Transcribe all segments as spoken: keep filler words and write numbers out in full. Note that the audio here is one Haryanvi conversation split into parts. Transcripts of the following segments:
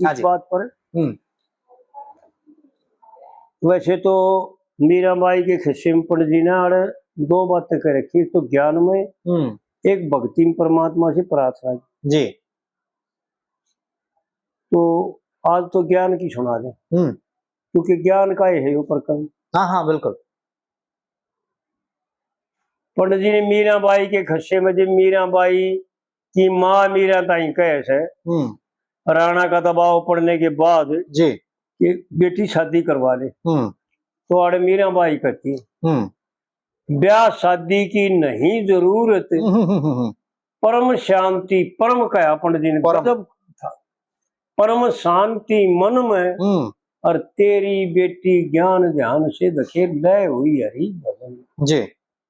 हाँ इस जी। बात पर। हम्म। वैसे तो मीराबाई के खिस्से में पंडित जी ने आड़े दो बातें कह रखी, एक तो ज्ञान में, हम्म। एक भक्ति में परमात्मा से प्रार्थना की। जी। तो आज तो ज्ञान की सुना दे, हम्म। क्योंकि ज्ञान का ही है यो प्रकरण। हाँ, हाँ, बिल्कुल। पंडित जी ने मीराबाई के खिस्से में, जब मीराबाई की माँ मीरा ताई कहे से, हम्म। राणा का दबाव पड़ने के बाद जी। कि बेटी शादी करवा ले, हम्म। तो आड़े मीराबाई कहती, हम्म। ब्याह शादी की नहीं जरूरत, हम्म, हम्म, हम्म, हम्म। परम शांति, परम कहा पंडित जी ने, परम। गजब था। परम शांति मन में, हम्म। और तेरी बेटी ज्ञान ध्यान से देखे, लय हुई हरि भजन। जी।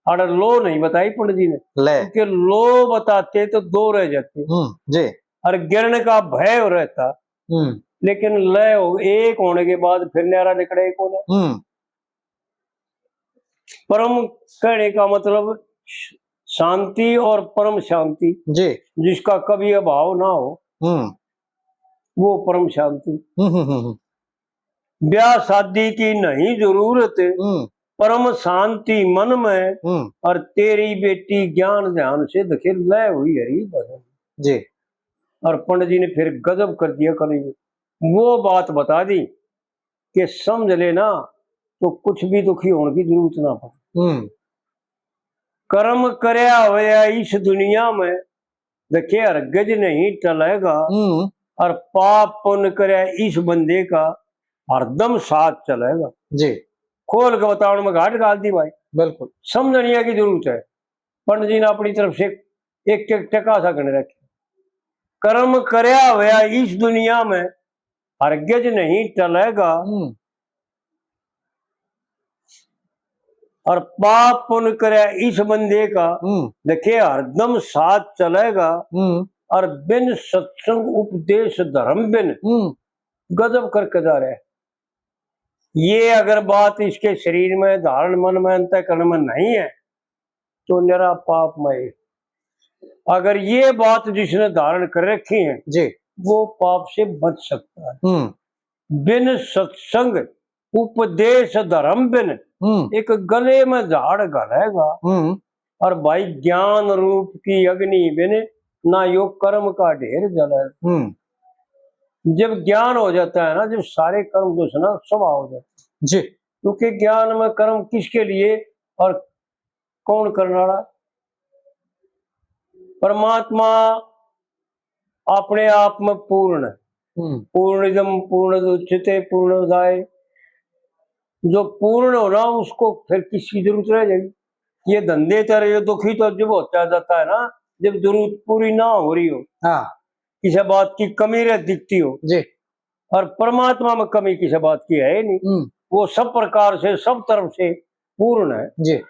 अरे लो नहीं बताई पंडित जी ने, ले। क्योंकि लो बताते तो दो रह जाते। हम्म, जी। और गिरण का भय रहता। हम्म। लेकिन लय हो, एक होने के बाद फिर न्यारा निकले कौन? हम्म। परम कहने का मतलब श-, शांति और परम शांति, जी। जिसका कभी अभाव ना हो, हम्म। वो परम शांति। हम्म, हम्म, हम्म, हम्म। ब्याह शादी की नहीं जरूरत, हम्म। परम शांति मन में, हम्म। और तेरी बेटी ज्ञान ध्यान से देखे, लय हुई हरि भजन। जी। और पंडित जी ने फिर गजब कर दिया कवि ने, वो बात बता दी कि समझ लेना तो कुछ भी दुखी होने की जरूरत ना पड़े। हम्म। कर्म करया होया इस दुनिया में, देखे हरगिज नहीं टलेगा, हम्म। और पाप पुण्य करया इस बंदे का हरदम साथ चलेगा। जी। खोल के बताने में घाट घाल दी भाई। बिल्कुल। समझनिया की जरूरत है। पंडित जी ने अपनी तरफ से एक एक टका सा गण रखे। कर्म करया होया इस दुनिया में हरगिज नहीं टलेगा। हम्म। और पाप पुण्य करे इस बंदे का, हम्म। देखे हरदम साथ चलेगा। हम्म। और बिन सत्संग उपदेश धर्म बिन, हम्म। गजब करके जा रहे। ये अगर बात इसके शरीर में धारण, मन में, अंतःकरण में नहीं है, तो निरा पापमय। अगर ये बात जिसने धारण कर रखी है, जी। वो पाप से बच सकता है। हम्म। बिन सत्संग उपदेश धर्म बिन, हम्म। एक गले में झाड़ घलेगा। हम्म। और भाई, ज्ञान रूप की अग्नि बिन ना यो कर्म का ढेर जलेगा। हम्म। जब ज्ञान हो जाता है ना, जब सारे कर्म जो है ना, स्वाहा हो जाते हैं। जी। क्योंकि ज्ञान में कर्म किसके लिए और कौन करने वाला? परमात्मा अपने आप में पूर्ण है। हम्म। पूर्णिदम पूर्णमुदच्यते पूर्णमादाय। जो पूर्ण हो ना, उसको फिर किसकी जरूरत रह जाएगी? ये धंधे तेरे, ये दुखी तो जब होता जाता है ना, जब जरूरत पूरी ना हो रही हो, हाँ। किसी बात की कमी रह दिखती हो। जी। और परमात्मा में कमी किसी बात की है ही नहीं। हम्म। वो सब प्रकार से, सब तरफ से पूर्ण है। जी।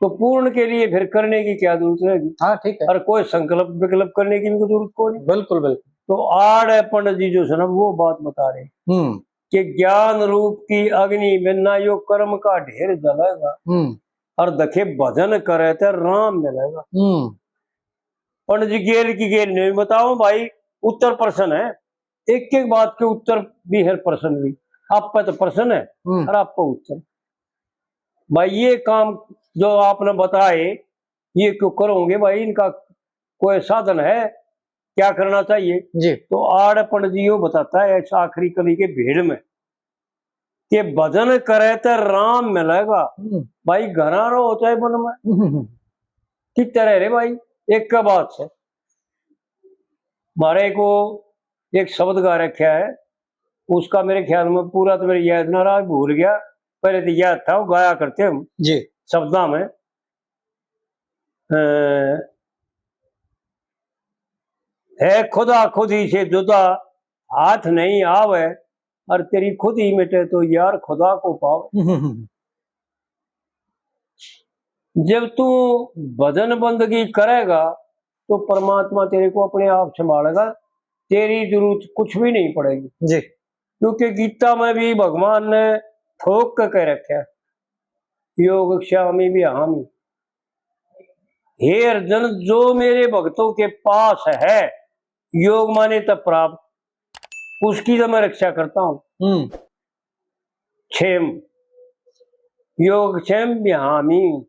तो पूर्ण के लिए फिर करने की क्या जरूरत रहेगी? हाँ, ठीक है। और कोई संकल्प विकल्प करने की भी कोई जरूरत को नहीं। बिल्कुल, बिल्कुल। तो आड़े पंडित जी जो है ना, वो बात बता रहे हम्म। कि ज्ञान रूप की अग्नि में ना यो कर्म का ढेर जलेगा। हम्म। और देखे भजन करे तो राम मिलेगा। हम्म। पंडित जी गेल की गेल नहीं बताओ भाई, उत्तर प्रश्न है, एक एक बात के उत्तर भी है प्रश्न भी। आप पे तो प्रश्न है हम्म। और आप पे उत्तर। भाई, ये काम जो आपने बताए, ये क्यों करोगे भाई? इनका कोई साधन है? क्या करना चाहिए? जी। तो आड़े पंडित जी यूं बताता है, इस आखिरी कली के भेड़ में, कि भजन करे तो राम मिलेगा। हम्म। भाई, घरा रहो चाहे वन में। हम्म। कित तरह रे भाई, एक का बात है। म्हारे को एक शब्द गा रखा है, उसका मेरे ख्याल में पूरा तो मेरे याद ना रहा, भूल गया। पहले तो याद था, वो गाया करते हम जी। शब्दा में, अ, है खुदा खुदी से जुदा, हाथ नहीं आवे, और तेरी खुदी मिटे तो यार खुदा को पावे। हम्म, हम्म, हम्म। जब तू भजन बंदगी करेगा, तो परमात्मा तेरे को अपने आप संभालेगा, तेरी जरूरत कुछ भी नहीं पड़ेगी। जी। क्योंकि गीता में भी भगवान ने ठोक के कह रखा है, योग क्षामी भी हामी। हे अर्जुन, जो मेरे भक्तों के पास है, योग माने तो प्राप्त, उसकी तो मैं रक्षा करता हूँ। हम्म। क्षेम, योगक्षेम विहामी।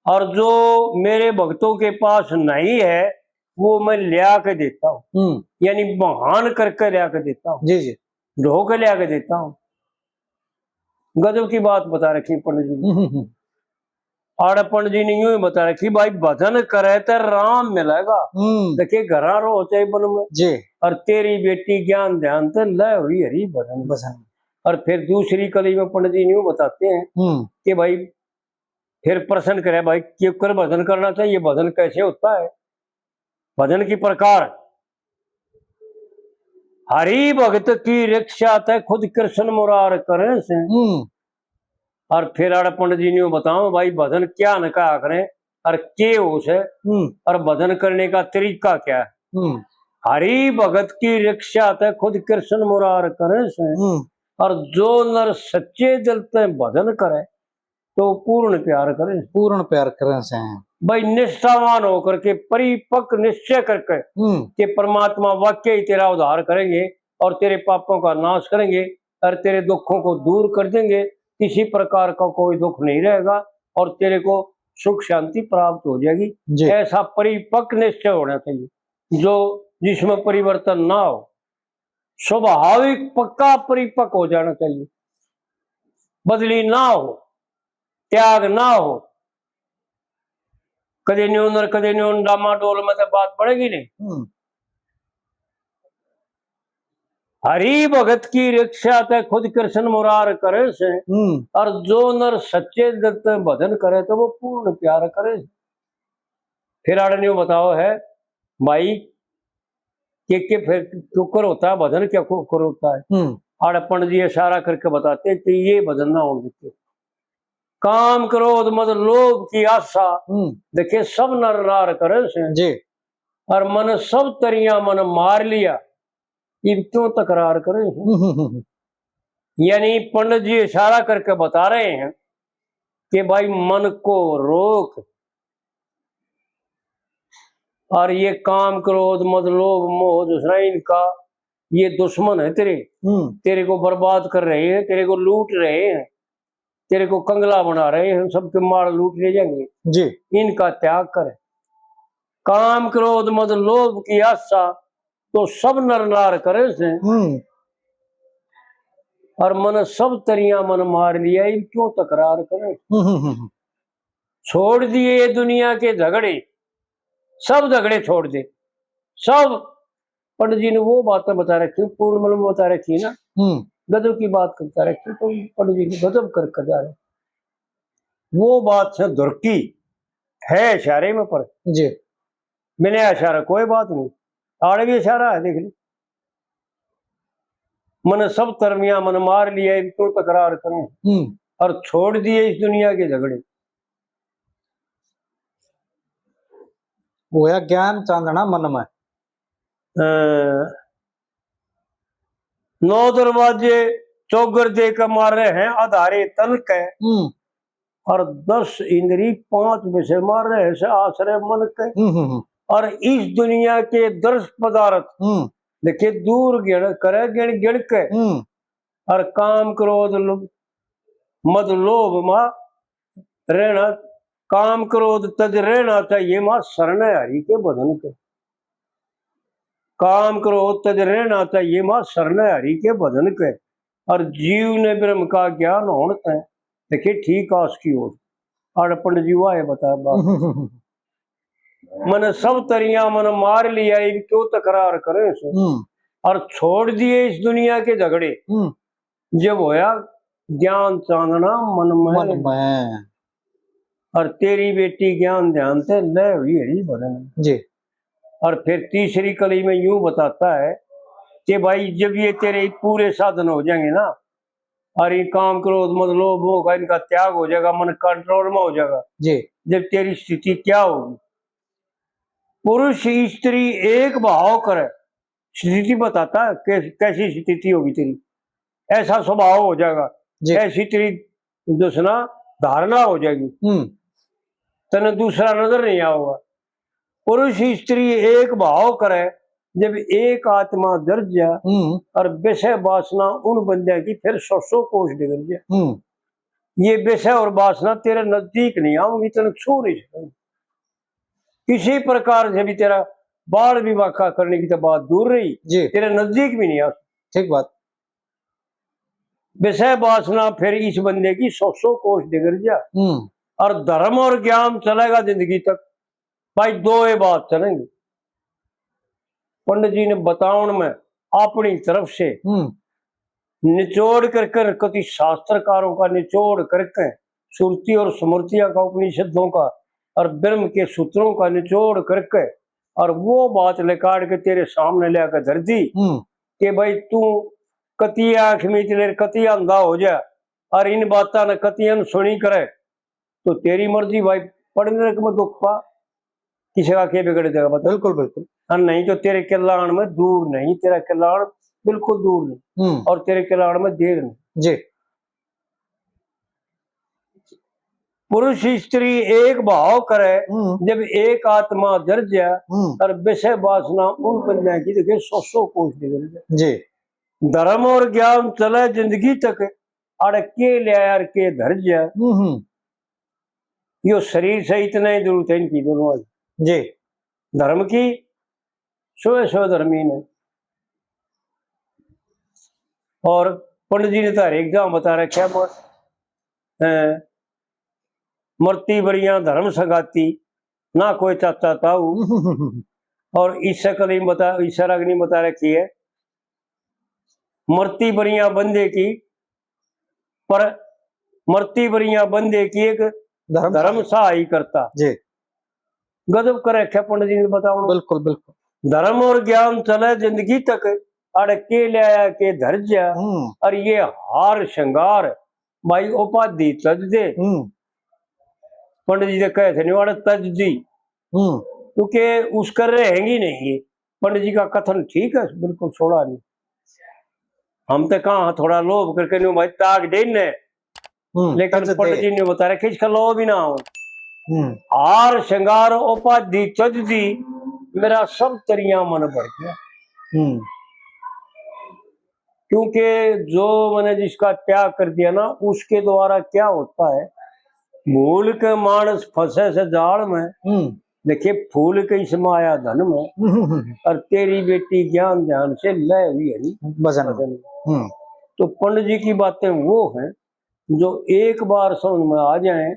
और जो मेरे भक्तों के पास नहीं है, वो मैं लिया के देता हूँ। हम्म। यानी बहान करके लिया के देता हूँ, जी, जी। ढो के लिया के देता हूँ। गजब की बात बता रखी पंडित जी ने। हम्म, हम्म, हम्म। आड़े पंडित जी ने यूं ही बता रखी, भाई, भजन करे तो राम मिलेगा। हम्म। देखिए, घरा रहो चाहे वन में। जी। और तेरी बेटी ज्ञान ध्यान ते लय हुई हरि भजन। भजन। और फिर दूसरी कली में पंडित जी यूं बताते हैं हम्म। कि भाई, फिर प्रश्न करे, भाई, क्यों कर भजन करना चाहिए, भजन कैसे होता है? भजन की प्रकार, हरि भगत की रक्षा ते खुद कृष्ण मुरार करे से। हम्म। और फिर आड़े पंडित जी ने बताओ, भाई, भजन क्या न कहा करें और के हो से, हम्म। और भजन करने का तरीका क्या है? हम्म। हरि भगत की रक्षा ते खुद कृष्ण मुरार करे से। हम्म। और जो नर सच्चे दिल ते भजन करे, तो पूर्ण प्यार करे। पूर्ण प्यार करे से। भाई, निष्ठावान होकर के, परिपक्व निश्चय करके हम्म। कि परमात्मा वाकई ही तेरा उद्धार करेंगे और तेरे पापों का नाश करेंगे और तेरे दुखों को दूर कर देंगे, किसी प्रकार का कोई दुख नहीं रहेगा और तेरे को सुख शांति प्राप्त हो जाएगी। जी। ऐसा परिपक्व निश्चय होना चाहिए, जो, जिसमें परिवर्तन ना हो, स्वाभाविक पक्का परिपक्व हो जाना चाहिए, बदली ना हो, त्याग ना हो। कदे न्यून और कदे न्यून डामाडोल में तो बात पड़ेगी नहीं। हम्म। हरि भगत की रक्षा ते खुद कृष्ण मुरार करे से। हम्म। और जो नर सच्चे दिल ते भजन करे तो वो पूर्ण प्यार करे। फिर आड़े न्यू बताओ है भाई, के के फिर क्यों कर होता है भजन, क्या क्यों कर होता है? हम्म। आड़े पंडित जी इशारा करके बताते हैं कि ये भजन ना होने देते। काम, क्रोध, मद, लोभ की आशा, हम्म। देखे सब नर नार करे से। जी। और मन सब तरिया मन मार लिया, इब क्यों तकरार करे से? हम्म, हम्म, हम्म। यानी पंडित जी इशारा करके बता रहे हैं कि भाई, मन को रोक, और ये काम, क्रोध, मद, लोभ, मोह, दूसरा इनका, ये दुश्मन है तेरे, हम्म। तेरे को बर्बाद कर रहे हैं, तेरे को लूट रहे हैं, तेरे को कंगला बना रहे हैं, सबके माल लूट ले जाएंगे। जी। इनका त्याग कर। काम, क्रोध, मद, लोभ की आशा तो सब नर नार करे से। हम्म। और मन सब तरिया मन मार लिया, इब क्यों तकरार करे? हम्म, हम्म, हम्म। छोड़ दिए ये दुनिया के झगड़े, सब झगड़े छोड़ दे, सब। पंडित जी ने वो बातें बता रखी, पूर्ण मन में बता रखी ना, हम्म। गजब की बात करता रखी, तो पंडित जी ने गजब कर कर जा रहे। वो बात से धुरकी है इशारे में पर। जी। मैंने इशारा, कोई बात नहीं, आड़े भी इशारा है, देख ली। मन सब तरिया मन मार लिया, इब क्यों तकरार करूं? हम्म। और छोड़ दिए इस दुनिया के झगड़े। होया ज्ञान चांदना मन में। अ, नौ दरवाजे चौगर दे के मारे हैं आधारे तन के। हम्म। और दस इंद्री पांच विषय मारे हैं से आश्रय मन के। हम्म, हम्म, हम्म। और इस दुनिया के दर्श पदार्थ हम्म। देखे दूर गिण करे गिण गिण के। हम्म। और काम, क्रोध, लो-, मद, लोभ मा रहना, काम, क्रोध तज रहना चाहिए मा शरण हरि के भजन के। काम, क्रोध तज रहना चाहिए मा शरण हरि के भजन के। और जीव ने ब्रह्म का ज्ञान होण तै देखे ठीक आस की ओर। आड़े पंडित जी वाहे बता बात। मन सब तरिया मन मार लिया, इब क्यों तकरार करे से? हम्म। और छोड़ दिए इस दुनिया के झगड़े। हम्म। जब होया ज्ञान चांदना मन में। मन में। और तेरी बेटी ज्ञान ध्यान ते लय हुई हरि भजन। जी। और फिर तीसरी कली में यूं बताता है कि भाई, जब ये तेरे पूरे साधन हो जाएंगे ना, और ये काम, क्रोध, मद, लोभ, मोह का इनका त्याग हो जाएगा, मन कंट्रोल में हो जाएगा, जी। जब तेरी स्थिति क्या होगी? पुरुष स्त्री एक भाव करे, स्थिति बताता है, कैस-, कैसी स्थिति होगी तेरी, ऐसा स्वभाव हो जाएगा, जी। ऐसी तेरी जो है ना धारणा हो जाएगी, हम्म। तने दूसरा नजर नहीं आएगा। पुरुष स्त्री एक भाव करे, जब एक आत्मा धर जा, हम्म। और विषय वासना उन बंदे की फिर सौ सौ कोस डिगर जा। हम्म। ये विषय और वासना तेरे नजदीक नहीं आऊंगी, तेरे छू नहीं सकेंगे। किसी प्रकार से भी तेरा बाल विवाह का करने की तो बात दूर रही, जी। तेरे नजदीक भी नहीं आ। ठीक बात। विषय वासना फिर इस बंदे की सौ सौ कोस डिगर जा। हम्म। और धर्म और ज्ञान चलेगा जिंदगी तक। भाई, दो ये बात चलेंगी। पंडित जी ने बतावन में अपनी तरफ से हम्म। निचोड़ करके, कति शास्त्रकारों का निचोड़ करके, श्रुति और स्मृतियां का, उपनिषदों का और ब्रह्म के सूत्रों का निचोड़ करके, और वो बात निकाल के तेरे सामने लेकर धर दी हम्म। कि भाई, तू कति आंख मीच ले, कति अंधा हो जा, और इन बातां ने कति अनसुनी करे, तो तेरी मर्जी भाई, पड़ नरक में दुख पा, किसी का के बिगड़ जाएगा बता। बिल्कुल, बिल्कुल। और नहीं तो तेरे कल्याण में दूर नहीं, तेरा कल्याण बिल्कुल दूर नहीं, हम्म। और तेरे कल्याण में देर नहीं। जी। पुरुष स्त्री एक भाव करे, हम्म। जब एक आत्मा धर जा, हम्म। और विषय वासना उन बंदे की देखे सौ सौ कोस डिगर जा। जी। धर्म और ज्ञान चले जिंदगी तक, अड़ के ल्याया और के धर जा। हम्म, हम्म। यो शरीर से इतना ही जरूरत है इनकी दोनों की। जी। धर्म की सोए सोए धर्मी ने। और पंडित जी ने तो हर एक जगह बता रखा है, अ, मरती बरियां धर्म संगाती, ना कोई चाचा ताऊ। और इस शकल ही बता, इस रंग नहीं बता रखी है। मरती बरियां बंदे की, पर मरती बरियां बंदे की एक धर्म धर्म सहाय करता। जी। गजब कर रखा पंडित जी ने बताओ। बिल्कुल, बिल्कुल। धर्म और ज्ञान चले जिंदगी तक, अड़ के ल्याया के धर जा। हम्म। और ये हार श्रृंगार भाई उपाधि तज दे। हम्म। पंडित जी ने कहे थे निवाड़े तज दी, हम्म। क्योंकि उसका रहेंगी नहीं ये। पंडित जी का कथन ठीक है, बिल्कुल छोड़ा नहीं। हम तो कहाँ थोड़ा लोभ करके न्यू भाई ताक दे ने, हम्म, लेकिन तज दे। पंडित जी ने बता रखे इसका लोभ ही ना हो। हम्म। हार श्रृंगार उपाधि तज दी, मेरा सब तरिया मन भर गया। हम्म। क्योंकि जो मैंने जिसका त्याग कर दिया ना, उसके द्वारा क्या होता है, भूल के मानस फंसे से जाल में। हम्म। देखिए, फूल के इस माया धन में, हम्म, हम्म, हम्म। और तेरी बेटी ज्ञान ध्यान से लय हुई है नी भजन में। भजन में। हम्म। तो पंडित जी की बातें वो हैं जो एक बार समझ में आ जाएं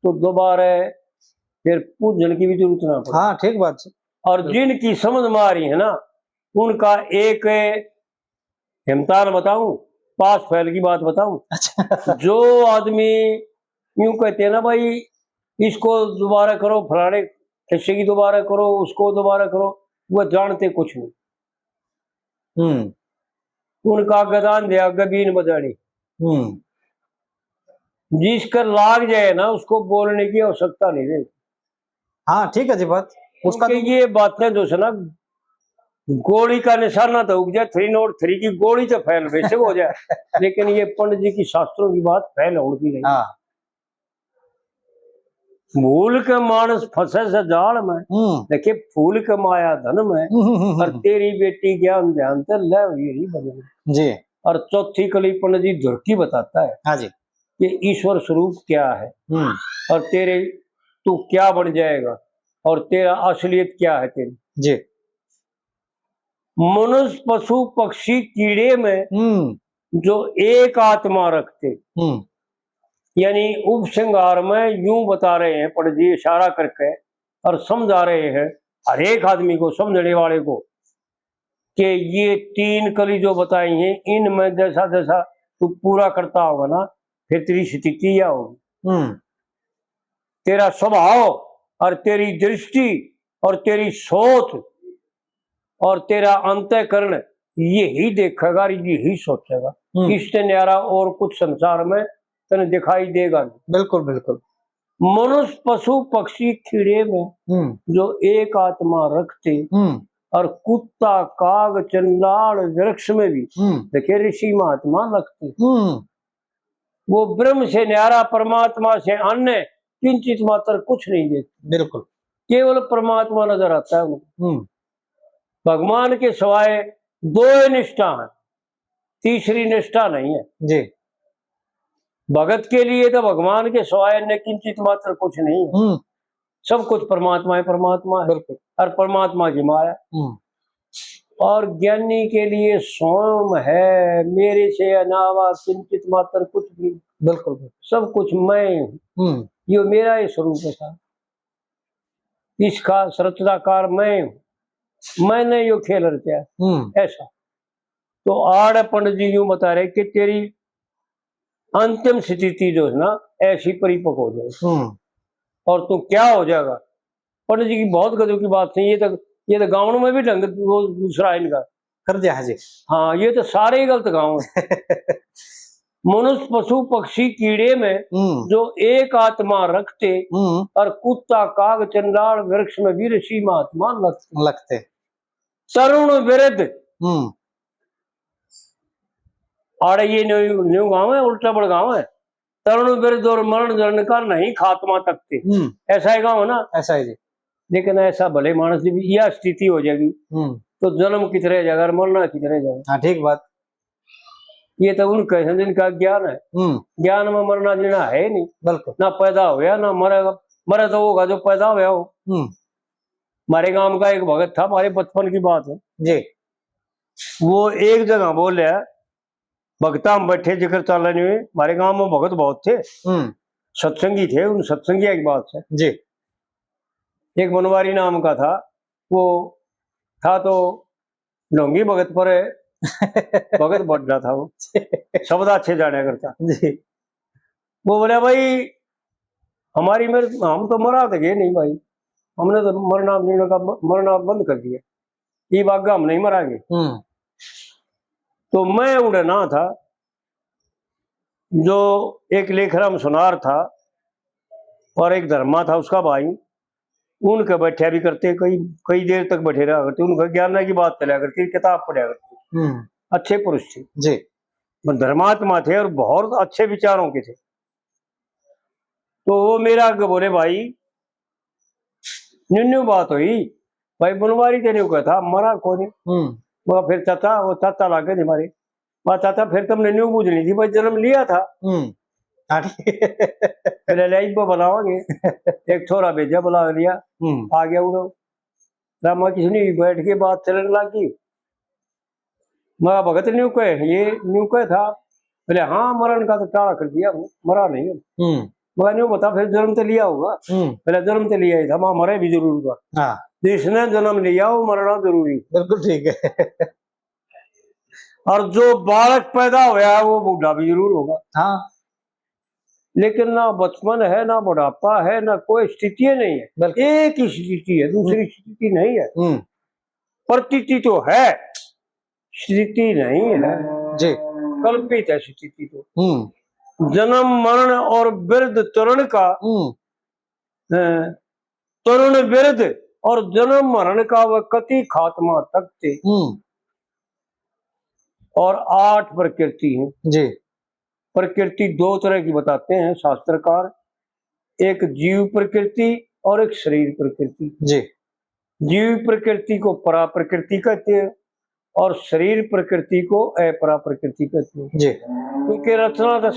तो दोबारा फिर पूछने की भी जरूरत ना पड़े। हाँ, ठीक बात है। और बिल्कुल। जिनकी समझ में आ रही है ना, उनका एक हिमतान बताऊं, पास फैल की बात बताऊं। अच्छा। जो आदमी यूं कहते हैं ना भाई, इसको दोबारा करो, फलाने हिस्से की दोबारा करो, उसको दोबारा करो, वह जानते कुछ नहीं। हम्म। उनका आगे दान दे, आगे बीन बजानी। हम्म। जिसका लाग जाए ना, उसको बोलने की आवश्यकता नहीं रहती। हाँ, ठीक है जी बात। उसका क्योंकि तो ये बातें जो है ना, गोली का निशाना तो उग जाए, थ्री नॉट थ्री की गोली तो फैल बेशक हो जाए, लेकिन ये पंडित जी की शास्त्रों की बात फैल होने की नहीं। हाँ। भूल के मानस फंसे से जाल में, हम्म। देखिए, फूल के माया धन में, हम्म, हम्म, हम्म, और हम्म। तेरी बेटी ज्ञान ध्यान ते ले हुई रही बदल। जी। और चौथी कली पंडित जी धुरकी बताता है हाँ जी। कि ईश्वर स्वरूप क्या है हम्म। और तेरे, तू क्या बन जाएगा और तेरा असलियत क्या है तेरी। जी। मनुष्य, पशु, पक्षी, कीड़े में हम्म। जो एक आत्मा रखते, हम्म। यानी उपसंहार में यूं बता रहे हैं पंडित जी इशारा करके और समझा रहे हैं हर एक आदमी को, समझने वाले को, कि ये तीन कली जो बताई हैं, इनमें जैसा जैसा तू पूरा करता होगा ना, फिर तेरी स्थिति क्या होगी। हम्म। तेरा स्वभाव और तेरी दृष्टि और तेरी सोच और तेरा अंतःकरण यही देखेगा और यही सोचेगा। हम्म। इससे न्यारा और कुछ संसार में तने दिखाई देगा नहीं। बिल्कुल, बिल्कुल। मनुष्य, पशु, पक्षी, कीड़े में हम्म। जो एक आत्मा रखते हम्म। और कुत्ता, काग, चंडाल, वृक्ष में भी हम्म। देखिए ऋषि महात्मा रखते। हम्म। वो ब्रह्म से न्यारा, परमात्मा से अन्य किंचित मात्र कुछ नहीं देखते। बिल्कुल। केवल परमात्मा नजर आता है उनको। हम्म। भगवान के सिवाय दो ही निष्ठा है, तीसरी निष्ठा नहीं है। जी। भगत के लिए तो भगवान के सिवाय न किंचित मात्र कुछ नहीं है। हम्म। सब कुछ परमात्मा है, परमात्मा है। बिल्कुल। और परमात्मा की माया। हम्म। और ज्ञानी के लिए स्वयं है, मेरे से अलावा किंचित मात्र कुछ भी। बिल्कुल, बिल्कुल। सब कुछ मैं हूँ। हम्म। यो मेरा ही स्वरूप है साहब। इसका रचनाकार मैं हूँ, मैंने यो खेल रचा है। हम्म। ऐसा। तो आड़ पंडित जी यूं बता रहे कि तेरी अंतिम स्थिति जो है ना, ऐसी परिपक्व हो जाए। हम्म। और तू क्या हो जाएगा? पंडित जी की बहुत गजब की बात थी। ये तो, ये तो गाँव में भी ढंग वो दूसरा है इनका। कर दिया है जी। हाँ, ये तो सारे ही गलत गाँव हैं। मनुष्य, पशु, पक्षी, कीड़े में हम्म। जो एक आत्मा रखते हम्म। और कुत्ता, काग, चंडाल, वृक्ष में भी ऋषि महात्मा लगते। लगते। तरुण वृद्ध। हम्म। आड़े ये न्यू, न्यू गाँव है, उल्टा बड़ गाँव है। तरुण वृद्ध और मरण जरण का नहीं खात्मा तकते। हम्म। ऐसा ही गाँव है ना? ऐसा है जी। लेकिन ऐसा भले मानस की भी यह स्थिति हो जाएगी, हम्म। तो जन्म कित रह जाएगा और मरना कित रह जाएगा? हाँ, ठीक बात। ये तो उनके हैं जिनका ज्ञान है। हम्म। ज्ञान में मरना जीना है ही नहीं। बिल्कुल। ना पैदा होया, ना मरेगा। मरे तो होगा जो पैदा होया हो। हम्म। हमारे गांव का एक भगत था, हमारे बचपन की बात है। जी। वो एक जगह बोले, भगता हम बैठे जिक्र चाले नहीं हुए, हमारे गांव में भगत बहुत थे, हम्म। सत्संगी थे, उन सत्संगिया की बात है। जी। एक बनवारी नाम का था, वो था तो ढोंगी भगत पर भगत बड़ा था वो, शब्द अच्छे जाने करता। जी। वो बोला, भाई, हमारी मेरे, हम तो मरा तो गए नहीं भाई, हमने तो मरना जीने का, मरना बंद कर दिया, ये बागा हम नहीं मरांगे। हम्म। तो मैं उड़े ना था, जो एक लेखराम सुनार था और एक धर्मा था उसका भाई, उनके बैठा भी करते, कई, कई देर तक बैठे रहा करते, उनका ज्ञान की बात चला करती, किताब पढ़ा करते। हम्म। अच्छे पुरुष थे। जी। पर धर्मात्मा थे और बहुत अच्छे विचारों के थे। तो वो मेरा आगे बोले, भाई, न्यू न्यू बात हुई, भाई बनवारी तेरे को था, मरा कोनी। हम्म। मगर फिर चाचा, वो चाचा लागे थे हमारे, वहाँ चाचा फिर तुमने न्यू बूझनी थी, भाई जन्म लिया था। हम्म। हाँ, ठीक। पहले ले इब्बा बुलावांगे, एक छोरा भेजा, बुला लिया, हम्म। आ गया उड़ो। रामा किसने बैठ के बात चलने लग गई। मगर भगत न्यू कहे, ये न्यू कहे था, बोले, हाँ, मरण का तो टाला कर दिया, मरा नहीं। हम्म। मगर न्यू बता, फिर जन्म तो लिया होगा। हम्म। बोले, जन्म तो लिया ही था, वहाँ मरे भी जरूर होगा। हाँ। जिसने जन्म लिया, वो मरना जरूरी। बिल्कुल ठीक है। और जो बालक पैदा होया है, वो बूढ़ा भी जरूर होगा। हाँ। लेकिन ना बचपन है, ना बुढ़ापा है, ना कोई स्थिति नहीं है। बिल्कुल। एक ही स्थिति है, दूसरी हम्म। स्थिति नहीं है। हम्म। प्रतीति तो है, स्थिति नहीं है। जी। कल्पित है स्थिति तो। हम्म। जन्म, मरण और वृद्ध तरुण का, हम्म। अ, तरुण वृद्ध और जन्म मरण का वह कति खात्मा तकते। हम्म। और आठ प्रकृति हैं। जी। प्रकृति दो तरह की बताते हैं शास्त्रकार, एक जीव प्रकृति और एक शरीर प्रकृति। जी। जीव प्रकृति को परा प्रकृति कहते हैं और शरीर प्रकृति को अपरा प्रकृति कहते हैं। जी। क्योंकि रचना तो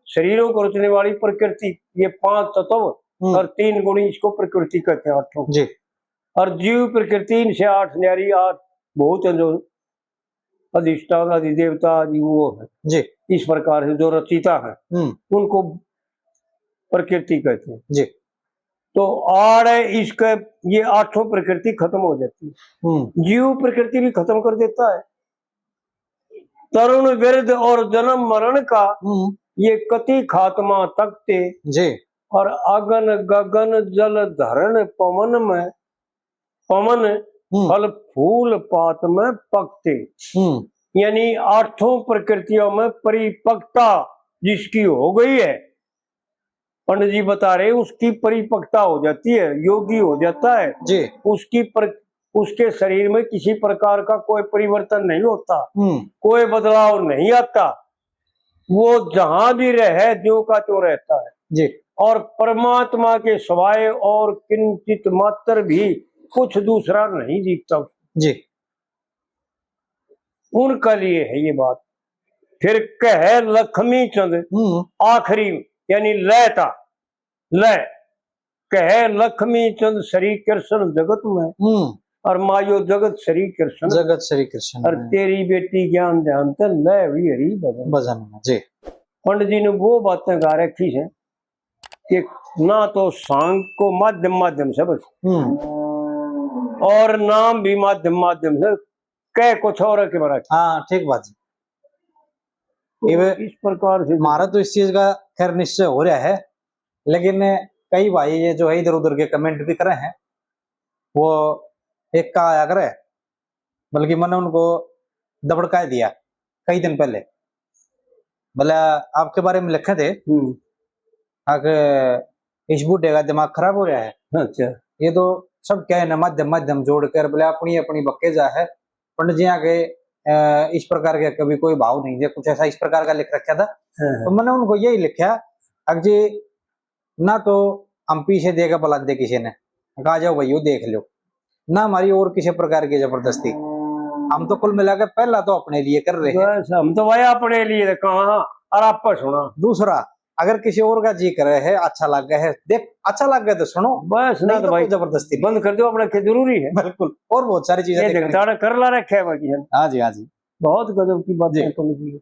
शरीरों को रचने वाली प्रकृति, ये पांच तत्व हम्म। और तीन गुणी, इसको प्रकृति कहते हैं, आठों। जी। और जीव प्रकृति, इनसे आठ न्यारी, आठ भूत हैं जो अधिष्ठान, अधिदेवता आदि वो है। जी। इस प्रकार से जो रचिता है, हम्म। उनको प्रकृति कहते हैं। जी। तो आड़ है इसके, ये आठों प्रकृति खत्म हो जाती है। हम्म। जीव प्रकृति भी खत्म कर देता है। तरुण वृद्ध और जन्म मरण का हम्म। ये कति खात्मा तकते। जी। और अगन गगन जल धरण पवन में, पवन हम्म। फल फूल पात में पकते। हम्म। यानी आठों प्रकृतियों में परिपक्वता जिसकी हो गई है, पंडित जी बता रहे, उसकी परिपक्वता हो जाती है, योगी हो जाता है। जी। उसकी पर-, उसके शरीर में किसी प्रकार का कोई परिवर्तन नहीं होता, हम्म। कोई बदलाव नहीं आता। वो जहां भी रहे, ज्यों का त्यों रहता है। जी। और परमात्मा के सिवाय और किंचित मात्र भी कुछ दूसरा नहीं दिखता उसको। जी। उनके लिए है ये बात। फिर कहे लक्ष्मी चंद हम्म। आखिरी, यानी लय था, लय, कहे लक्ष्मी चंद श्री कृष्ण जगत में, हम्म। और मायो जगत श्री कृष्ण, जगत श्री कृष्ण और में। तेरी बेटी ज्ञान ध्यान ते लय हुई हरि भजन। भजन में, जी। पंडित जी ने वो बातें गा रखी है कि ना तो सांग को माध्यम माध्यम से बस, हम्म। और नाम भी माध्यम माध्यम से, कह कुछ और के बरा। हाँ, ठीक बात है। तो इवे इस प्रकार से म्हारा तो इस चीज का खैर निश्चय हो रहा है, लेकिन कई भाई ये जो है इधर उधर के कमेंट भी करे हैं, वो एक का आया करे, बल्कि मैंने उनको दबड़का दिया कई दिन पहले, बोला आपके बारे में लिखे थे हम्म। आके इस बूढ़े का दिमाग खराब हो रहा है। अच्छा। ये तो सब क्या है ना, माध्यम माध्यम जोड़ कर बोले अपनी अपनी बक्के जा है। पंडित जी आके, अ, इस प्रकार के कभी कोई भाव नहीं दे, कुछ ऐसा इस प्रकार का लिख रखा था। हाँ, हाँ। तो मैंने उनको यही लिखा, अब जी ना तो हम पीछे देकर बुलाते किसी ने, कहा जाओ भाई, यो देख लो, ना हमारी और किसी प्रकार की जबरदस्ती। हम तो कुल मिला के पहला तो अपने लिए कर रहे हैं। बस, हम तो भाई अपने लिए कहा और आप पर सुना। दूसरा, अगर किसी और का जी करे है, अच्छा लगे है, देख, अच्छा लगे तो सुनो, बस, ना नहीं तो तो भाई कोई जबरदस्ती नहीं। बंद कर दो अपना, क्या जरूरी है? बिल्कुल, और बहुत सारी चीजें ये देखने देखता है, कर ला रखे है बाकी है। हाँ जी, हाँ जी। बहुत गजब की बातें जी। तुमने की।